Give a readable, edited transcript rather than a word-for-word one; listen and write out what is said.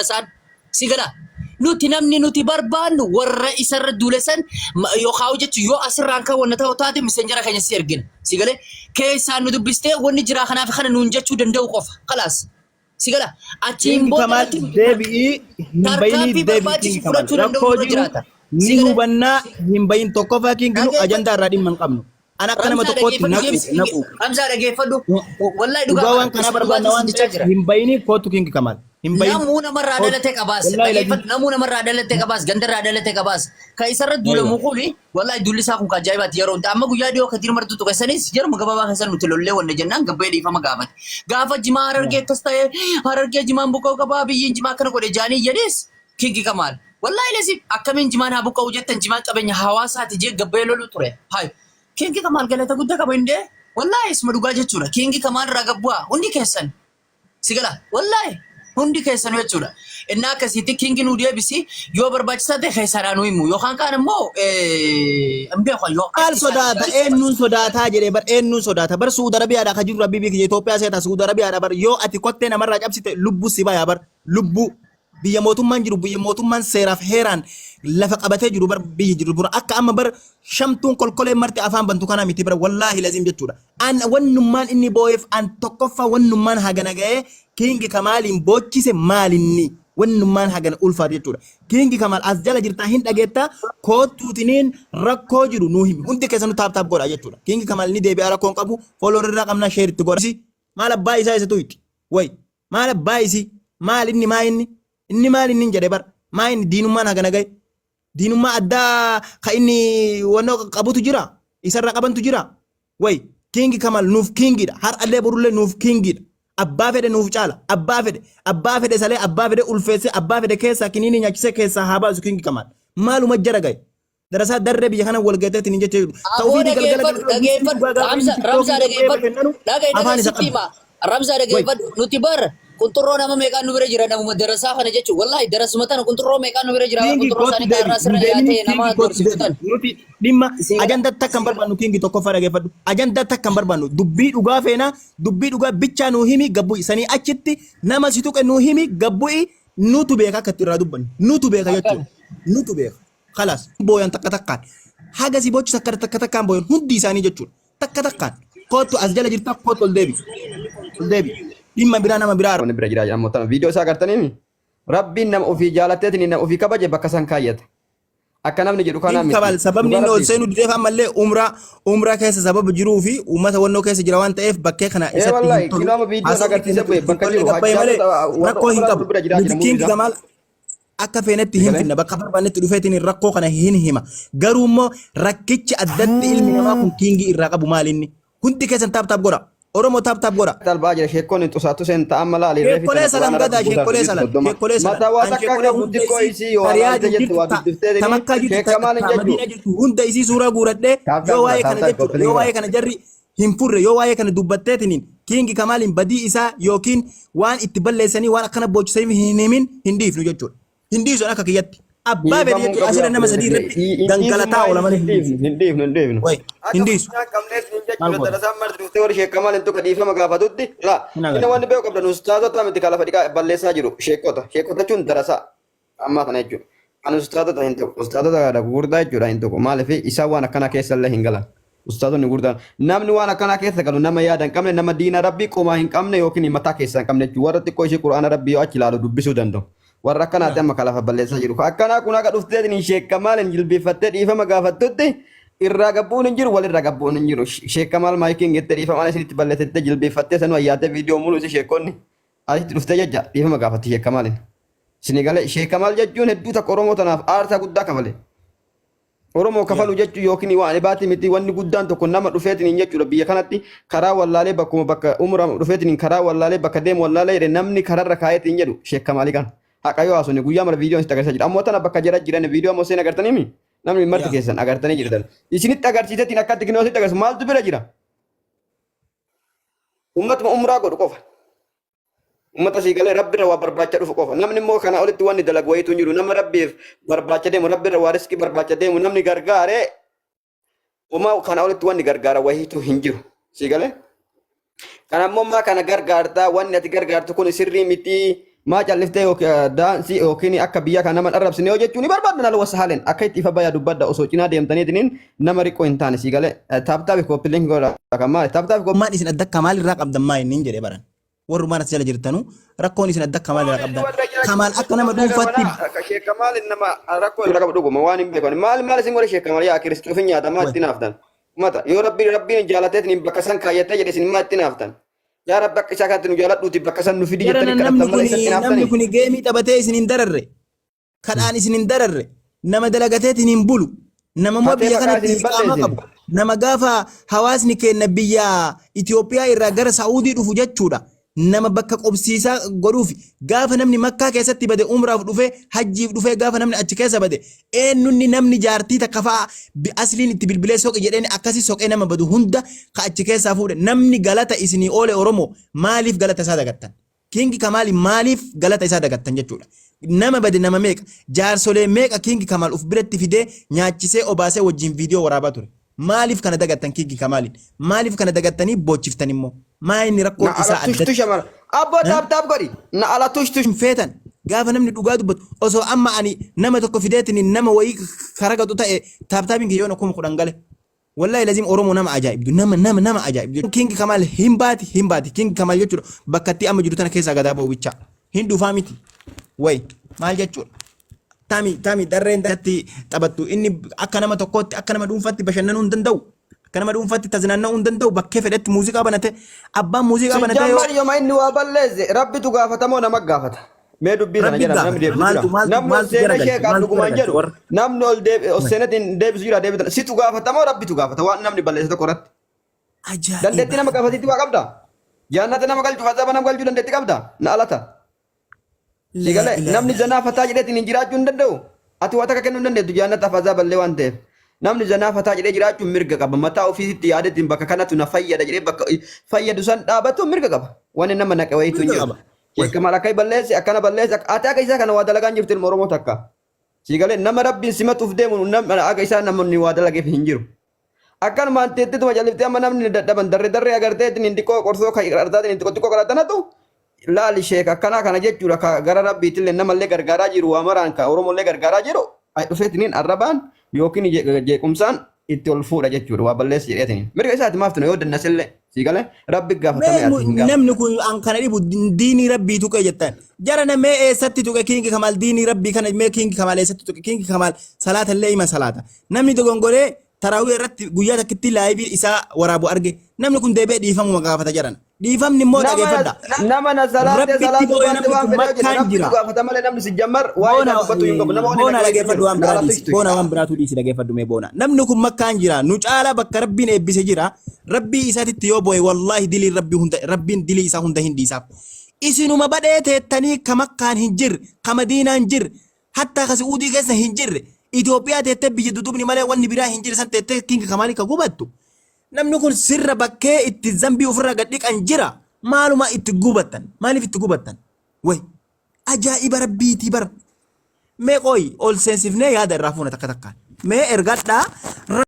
Isaan si gala. Nuti namni nuti barbaannu warra isarra duule san yookaan jechuun yoo asirraan kan wanna ta'u taate miseenjara keenya si ergina. Si galee keessaan nu dubbistee wanni jiraa kanaaf kana nuun jechuu danda'u qofa. Kalaas. Si gala. Achiin King booda Kamal irratti nuti deebi'ii hin bayinii tarkaanfii deebi'i barbaachisu King Kamal. fudhachuu danda'u Rakkoo nurra jiru jiraata. Si ni galee hubannaa hin bayin tokkoffaa King nu dhageeffadhu. ajandaa irraa dhimma hin qabnu. An akka nama Ramzaa tokkootti dhageeffadhu na deebisi. quuqe na quuqe. Ramzaa dhageeffadhu. Wallahi dhugaa Dhugaa kana waan kanaa isa barbaanna dhugaatii waan sin jechaa ta'eef jira. hin bayinii kootu King Kamal. Hin bayin. Namuu namarraa Kootu. dhalate qabaas. Wallahi lazim. Dhageeffadhu namuu namarraa dhalate qabaas. Gandarraa dhalate qabaas. Kan isarra duulamu Aywa. kuni wallahi duulli isaa kun kan ajaa'ibaati yeroo hunda. Amma guyyaa dhiyoo kadiir martuu tuqe sanis yeruma gabaabaa keessa nuti lollee wanna jennaan gabbee dhiifama gaafate. Gaafa jimaa harargee akkas ta'e harargee jimaan buqqa'uu qabaa biyyiin jimaa akkana godhe jaanii jedhees Kingi Kamaal. Wallahi lazim akkamiin jimaan haa buqqa'u jettan jimaan qabeenya hawaasaati jee gabbee loluu ture. Hayi. Kingi Kamaal galata guddaa qaba hindee. Wallahi isuma dhugaa jechuudha. Kingi Kamaal irraa gabbu'aa hundi keessan. Si gala wallahi hundi keessanuu jechuudha. Innaa akkasiitti kingi nuu deebisi yoo barbaachisaa ta'e keessadhaa nu himu yookaan kaan immoo hin beeku yoo Maal akkas isaan sodaata ijaarsa eenyuun sodaataa jedhee bar eenyuun sodaata bar Suudi Arabiyaadha ka jiru rabbii biyya Itoophiyaa seeta Suudi Arabiyaadha bar yoo ati kottee namarraa cabsite lubbuu si bayaa bar lubbuu biyya mootummaan jiru biyya mootummaan seeraaf heeraan lafa qabatee jiru bar biyya jiru bura akka amma bar shamtuun kolkolee marti afaan bantu kana miti bar wallaahi laziim jechuudha an wannummaan inni boo'eef an tokkoffaa wannummaan hagana ga'ee kiingi kamaaliin boochise maalinni wannummaan hagana ulfaate jechuudha kiingi kamaal as jala jirtaa hin dhageettaa koottuutiniin rakkoo jiru nuu himi hundi keessanuu taap taap godha jechuudha kiingi kamaal ni deebi'aa rakkoo hin qabu follow irraa qabna share itti godha maal abbaa isaa isa tuyxi way Maal abbaa isii? Maal inni maa inni? Inni maal inni hin jedhe bar. Maa inni diinummaan hagana gahe? Diinummaa addaa ka inni wannoo qabutu jira? Isarra qabantu jira? Way kingi kamal nuuf kingidha. Har'allee borullee nuuf kingidha. Abbaa fedhe nuuf caala. Abbaa fedhe. Abbaa fedhe salee abbaa fedhe ulfeessee abbaa fedhe keessaa kiniinii nyaachisee keessaa haa baasu kingi kamal. Maaluma jara gahe? Darasaa darree biyya kana wal gateetiin hin jecha jiru. Aboo Tawfiiqii galgala dhageeffadhu galgala guutuu dhageeffadhu dhugaa gaafa inni Ramza tiktookii Ramza irra bu'ee dhageeffadhu bashannanu dhaga'i afaan dhaga'i isa sitti qabdi. hima Ramza Way. dhageeffadhu nuti bar qunxurroo nama meeqaan nu bira jira namuma darasaa kana jechuun wallahi darasuma tana qunxurroo meeqaan nu bira jira Kingi qunxurroo kootu isaanii kan deebi. irraa Hin sirra deemini yaatee nama kingi kootu doorsiftu deebi. tan Nuti dhimma isin gala ajanda takka hin barbaannu kingi tokkoffaa dhageeffadhu. Ajanda takka hin barbaannu. Dubbii dhugaa feena dubbii dhugaa bichaa nuu himi gabbu'i. Sanii achitti nama si tuqe nuu himi gabbu'i nutu beeka akka itti irraa dubbannu. Nutu beeka akkana jechuudha. Nutu beeka. Kalaas booyan takka takkaan. Haga si bochisu akka takka takkaan booyan hundi isaanii jechuudha. Takka takkaan. Kootu as jala jirta kootu ol deebi. Ol deebi. Dhimma biraa nama biraa Wanni bira jira ammoo tana viidiyoo isaa agartaniimi rabbiin nama ofii jaalatteetiin nama ofii kabaje bakka san kaayyata. Akka namni jedhu kanaa Hin miti. kabal sababni Dhugaa inni ol rabbiiti. seenuu dideef ammallee umraa umraa keessa sababa jiruu fi uummata wannoo keessa jira waan ta'eef bakkee kana Ee isatti hin wallahi tolu. kinoo amma viidiyoon Haasawni agarsiisa keenya bu'e itti bakka tolle jiru gabbaye malee hajjaatota warra rakkoo hin umraa qabu. bira jiraa Nuti jira kiingi mul'isa. gamaal akka feenetti hin Egalee. finna bakka barbaannetti dhufeetiin rakkoo kana hin hima garuu immoo rakkichi addatti ilmi namaa kun kiingii irraa qabu maal inni hundi keessan taap taap godha oromoo taap taap godha Talbaa jira sheekkoon hin xusaatu seen ta'a amma laali reefi sheekkolee tana salan quraana gadaa rabbi buusaa sheekkolee fi salan soddoma. sheekkolee salan Mataa waa an takka sheekkolee qabdu hunda xiqqoo isii isii yoo ta alaalte riyaadii jettu jirtu waa ta dubbifteetini ta makkaa jirtu ta sheekka maal hin ta jechuu. madiinaa jirtu hunda isii suuraa guuradhee Taap yoo taap godha waa'ee taap kana taap jechuudha yoo koppiliin godha. waa'ee kana jarri hin furre yoo waa'ee kana dubbatteetiniin kiingi kamaaliin badii isaa yookiin waan itti balleessanii waan akkana boochisanii hin himin hin dhiifnu jechuudha. Hin dhiisu akka kiyyatti. Abbaa fedhe Dhiifamuu jechuudha qabu asirra yaa nama sadii obboleessa irratti kiyya. Hin dhiisu gangalataa maa oola malee hin hin dhiisu. dhiifnu hin dhiifnu hin dhiifnu. Wayi Akka hin dhiisu. funyaan qabnees hin Maal jechuudha goota? darasaan marti dhuftee warri sheekka maal hin tuqa dhiifama gaafatutti laa Hin inni agarra. wanni beeku qabdan ustaazota miti kan lafa dhiqaa balleessaa jiru sheekota sheekota jechuun darasaa ammaa kana jechuudha. Kan ustaazota hin ta'u ustaazota gurguddaa jechuudha hin tuqu maaliif isaan waan akkanaa keessa illee hin galan. Ustaazonni gurguddaan namni waan akkanaa keessa galu nama yaada hin qabne nama diina rabbii qomaa hin qabne yookiin mataa keessa hin qabne jechuudha warra xiqqoo ishee quraana rabbii yoo achi ilaalu dubbisuu danda'u. Warra akkanaati amma kalafa balleessaa jiru. Ka akkanaa kun haga dhufteetiin hin sheekkamaal hin jilbeeffattee dhiifama gaafattutti irraa gabbuun hin jiru walirraa gabbuun hin jiru. Sheekkamaal maayikiin jettee dhiifama isinitti balleessette jilbeeffattee sanuu ayyaatee viidiyoo mulu isi sheekonni asitti dhuftee jecha dhiifama gaafatti sheekkamaaliin. Isinii galee sheekkamaal jechuun hedduu takka Oromoo tanaaf aarsaa guddaa kafale. Oromoo kafalu jechuun yookiin waan ibaati miti wanni guddaan tokko nama dhufeetiin hin jechuudha biyya kanatti karaa wallaalee bakkuma bakka umra dhufeetiin hin karaa wallaalee bakka deemu wallaalee jedhe namni kararra kaayeetiin hin jedhu sheekka maalii kana haqa yoo haasofne guyyaa mara viidiyoon sitti agarsiisaa jira ammoo tana bakka jara jiran viidiyoo ammoo seen agartanii mi namni marti keessan agartanii jirtan isinitti agarsiiseetiin akkatti kinoo sitti agarsiisu maaltu bira jira ummatuma umraa godhu qofa. Uummata sii galee rabbirra waa barbaacha dhufu qofa. Namni immoo kana olitti wanni dalagu wayiitu hin jiru. Nama rabbiif barbaacha deemu, rabbirra waa riskii barbaacha deemu, namni gargaare homaa kana olitti wanni gargaara wayiitu hin jiru. Sii galee? Kana immoo maa kana gargaartaa wanni ati gargaartu kun sirrii miti. Maa calliftee daansii yookiin akka biyya kana nama arrabsine yoo jechuun ni barbaaddan alwa sahalen akka itti ifa bayaa dubbadda osoo cinaa deemtaniitiin nama riqqoo hin taane sii galee tap tap copy link godha kan maali tap tap copy Maan isin adda Kamaal irraa qabdan maa inni jedhe baran. Warrumaan as jala jirtanu rakkoon isin adda Kamaal irraa qabdan. Kamaal akka nama dhuunfaatti Sheek Kamaal nama rakkoo irra qabu dhuguma waan hin beekan. Maal maal isin godhe Sheek Kamaal yaa Kiristoofin nyaata maa itti naaftan. Mata yoo rabbiin rabbiin jaalateetiin bakka san kaayyatee jedhe isin maa itti naaftan. Yaa Rabbi akka isaa kanatti nu jaaladhuuti bakka san nu fidi Jarana jettanii namni kadhattan kun malee isatti namni naaftanii. kun geemii taphatee isin hin dararre. Kadhaan isin hin dararre. Nama dalagateetiin hin bulu. Nama immoo Hatee biyya maqaa kanatti isin hin iqaamaa balleessine. qabu. Nama gaafa hawaasni keenya biyya Itoophiyaa irraa gara Saa'udii dhufu jechuudha. Nama bakka qubsiisaa godhuuf gaafa namni Makkaa keessatti bade, umraaf dhufe, hajjiif dhufe, gaafa namni achi keessa bade, eenyunni namni jaartii takka fa'a asliin itti bilbilee soqi jedheen akkasi soqee nama badu hunda ka achi keessaa fuudhe. Namni galata isinii oole Oromoo maaliif galata isaa dagattan? King Kamaali maaliif galata isaa dagattan jechuudha. Nama bade nama meeqa, jaarsolee meeqa King Kamaal uf biratti fidee nyaachisee obaasee wajjin viidiyoo waraabaa ture. Maaliif kana dagattan King Kamaaliin? Maaliif kana dagattanii boochiftan immoo? Maa inni rakkoon Na ala isaa tush addatti? tush amala. Abboo tap tap godhi. Na ala tush tush. Hin feetan. Gaafa namni dhugaa dubbatu osoo amma ani nama tokko fideetiin nama wayii karagatu ta'e tap tapiin kiyyoona 10,000 gale. Wallahi lazim Oromoo nama ajaa'ibdu, nama nama nama ajaa'ibdu. King Kamal hin baati, hin baati King Kamal jechuudha. Bakka itti amma jiru tana keessaa gadaa ba'u bichaa hin dhufaa miti. Way maal jechuudha? Tami tami darreen irratti taphattu inni akka nama tokkootti, akka nama dhuunfaatti bashannanuu hin danda'u. Akka nama dhuunfaatti taznaanna'uu hin danda'u. Bakkee fedhetti muuziqaa banate, abbaan muuziqaa banate yoo Sijjamman yooma inni waa balleesse rabbitu gaafatamoo nama gaafata. Mee dubbii sana Rabbi jedhama namni gaafata. deebisu jira. Maaltu maaltu Namni ol maaltu seenee garagalche? sheekaan Maaltu dhugumaan garagalche jedhu warra? namni ol ol seeneetiin deebisu jira deebitan. Situ gaafatamoo rabbitu gaafata waan namni balleesse tokko irratti. Dandeettii Ajaa'iba. nama gaafatiitti waa qabda. Jaannata nama galchu azaaba nama galchuu dandeettii qabda. Na alata. Si Laa galee namni ilaaha. zanaa fataa jedheetiin hin jiraachuu hin danda'u. Ati waa takka kennuu hin dandeettu jaannataaf azaaballee waan ta'eef. Namni zanaa fataa jedhee jiraachuun mirga qaba. Mataa ofiisitti yaadeetiin bakka kanatu na fayyada jedhee bakka fayyadu san dhaabatu mirga qaba. Wanni nama naqe wayiitu hin Mirga jiru. qaba. Way. Sheekka maal akka balleesse akkana balleesse ati akka isaa kana waa dalagaan jirtu ilma Oromoo takka. Si galee nama rabbiin simatuuf deemu nama akka isaa namni waa dalageef hin jiru. Akkanumaan teettituma jalliftee amma namni dadhaban darre darree agartee ittiin xiqqoo qorsoo kan artaatiin xiqqoo xiqqoo kadhatanatu laali sheek akkanaa kana jechuudha ka gara rabbiitillee namallee gargaaraa jiru waa maraan ka Oromollee gargaaraa jiru dhufeetiniin arrabaan yookiin jeequmsaan itti ol fuudha jechuudha waa balleessa jedheetiniin. Mirga isaati maaf tuna yoo dannasillee sii galee rabbi gaafatamee ati hin gaafatame. Namni kun an kana dhibu diinii rabbii tuqe jettan. Jarana mee eessatti tuqe King Kamaal diinii rabbii kana? Mee King Kamaal eessatti tuqe? King Kamaal salaata illee ima salaata. Namni dogongoree taraawii irratti guyyaa takkitti live isaa waraabu arge. Namni kun deebi'ee dhiifamuma gaafata jedhan. Dhiifamni immoo Nama dhageeffadha. nama na salaattee Rabbitti salaatuu boo'e baate namni waan kun fedhe hojjete makkaan rabbitu jira. gaafata malee namni si jammar waa'ee Boona isaa dubbatuu hin qabu. Nama wanni boona naqee hin dhageeffadhu jiru. waan Na biraa ala dhiisi. tushtu. Boona waan biraatu dhiisi dhageeffadhu mee boona. Namni kun makkaan jira. Nu caalaa bakka rabbiin eebbise jira. Rabbii isaatitti yoo boo'e wallaahi diliin rabbii hunda rabbiin dilii isaa hunda hin dhiisaaf. Isinuma badhee teettanii ka makkaan hin jirre, ka madiinaan hin jirre, hattaa ka Si'uudii keessa hin jirre, Itoophiyaa teettee biyya dudubni malee wanni biraa hin jirre san teettee King Kamaalii ka gubattu. Namni kun sirra bakkee itti zambii ofirraa gad dhiqan jira. Maaluma itti gubattan? Maaliif itti gubattan? Way ajaa'iba rabbiitii bara. Mee qooyi ol seensifnee yaada irraa fuuna takka takkaan. Mee ergadhaa.